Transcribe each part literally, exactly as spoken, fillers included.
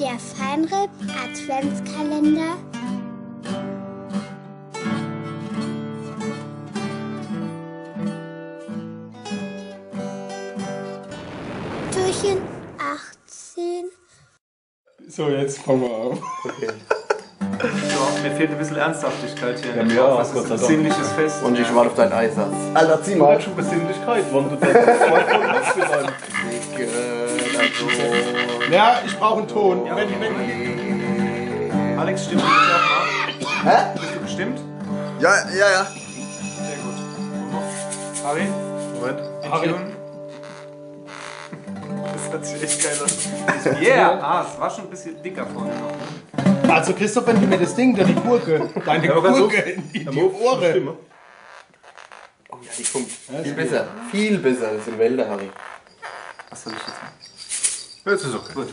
Der Fine R.I.P. Adventskalender. Türchen achtzehn. So, jetzt fangen wir an. Okay. So, mir fehlt ein bisschen Ernsthaftigkeit hier. Ja, mir auch, Gott sei Dank. Besinnliches Fest. Und ich warte auf deinen Einsatz. Alter, zieh mal. Schon Besinnlichkeit, wann du das Smartphone nutzt für deinen. Dicke, Ja, ich brauche einen Ton. Wenn, wenn, Dicke. Alex, stimmt das auch mal? Hä? Bist du gestimmt? Ja, ja, ja. Sehr gut. Harry? Moment. Harry. Das hört sich echt geil an. Yeah! Ah, es war schon ein bisschen dicker vorne noch. Also Christoph, wenn du mir das Ding, da die Gurke, deine Ja, aber so- Gurke in die, in die Ohren. Oh ja, die kommt viel besser. Viel besser als im Wälder, Harry. Was soll ich jetzt machen? Jetzt ist okay. Gut.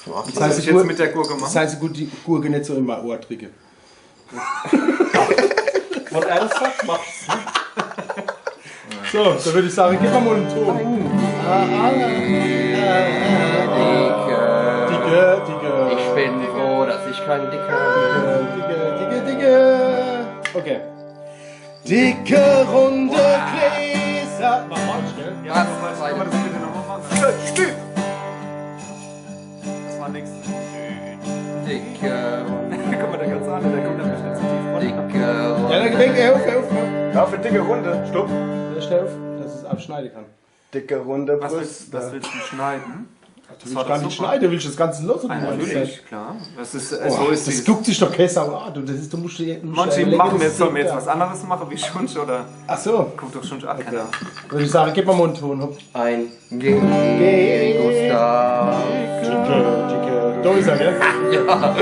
Das Soll heißt, ich die jetzt Gurke, mit der Gurke das machen? Heißt, gut, die Gurke nicht so immer Ohr drücke. Von ernsthaft macht's. So, da würde ich sagen, gib mal mal einen Ton. Ah, ah, ah, ah, ah. Dicke, dicke. Ich bin froh, dass ich kein Dicker bin. Dicke, dicke, dicke. Okay. Dicke runde Gläser. Mach mal, gell? Ja, nochmal, kann man das bitte nochmal machen? Stimmt! Das war nix. Dicke, Guck mal, der ganz andere, der kommt nämlich nicht so tief runter. dicke. Ja, dann denk, hör auf, hör auf, hör auf. Dafür dicke Runde. Stopp. Ja, stell auf, dass ich es abschneiden kann. Dicke Runde Was willst, Brüste. Was willst du schneiden? Du willst gar nicht schneiden, du willst das Ganze los. Ah, natürlich, klar. Das ist, Oh, so ist das die- guckt sich doch besser an. Du, das ist, du musst dir, du musst Manche dir überlegen, machen das jetzt, sollen wir jetzt Ding was anderes machen wie Schunsch oder da. Ach so. Guckt doch Schunsch an, keine Ahnung. Würde ich sagen, gib mal mal einen Ton. Hopp. Ein Geh, Gustav. Dicke, dicke. Da ist er, gell? Ja.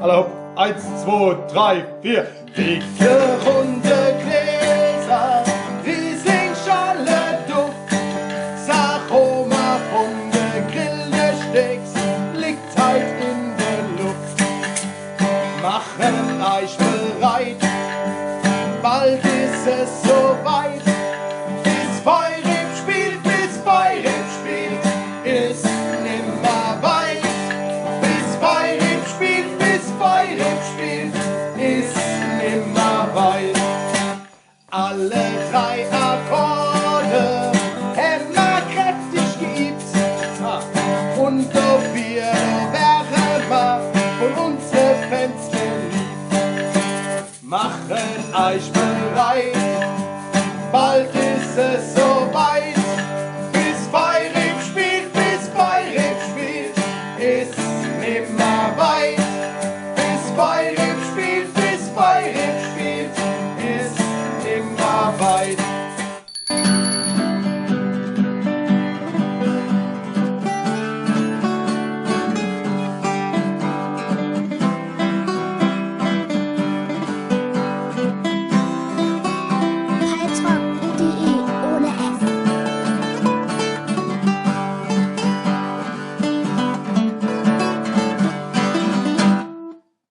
Alle hopp. Eins, zwei, drei, vier. Dicke runde Gläser, Rieslingschorle Duft. Das Aroma von gegrillten Steaks liegt halt in der Luft. Machen euch bereit, bald ist es soweit. Bis Feuerwehr spielt, bis Feuerwehr spielt, ist nimmer weit. Bis Feuerwehr spielt, bis Feuerwehr spielt, ist nimmer weit. Alle drei Akkorde hämmer kräftig geübt. Und dafür wären wir von unsere Fans beliebt. Machen euch bereit, bald ist es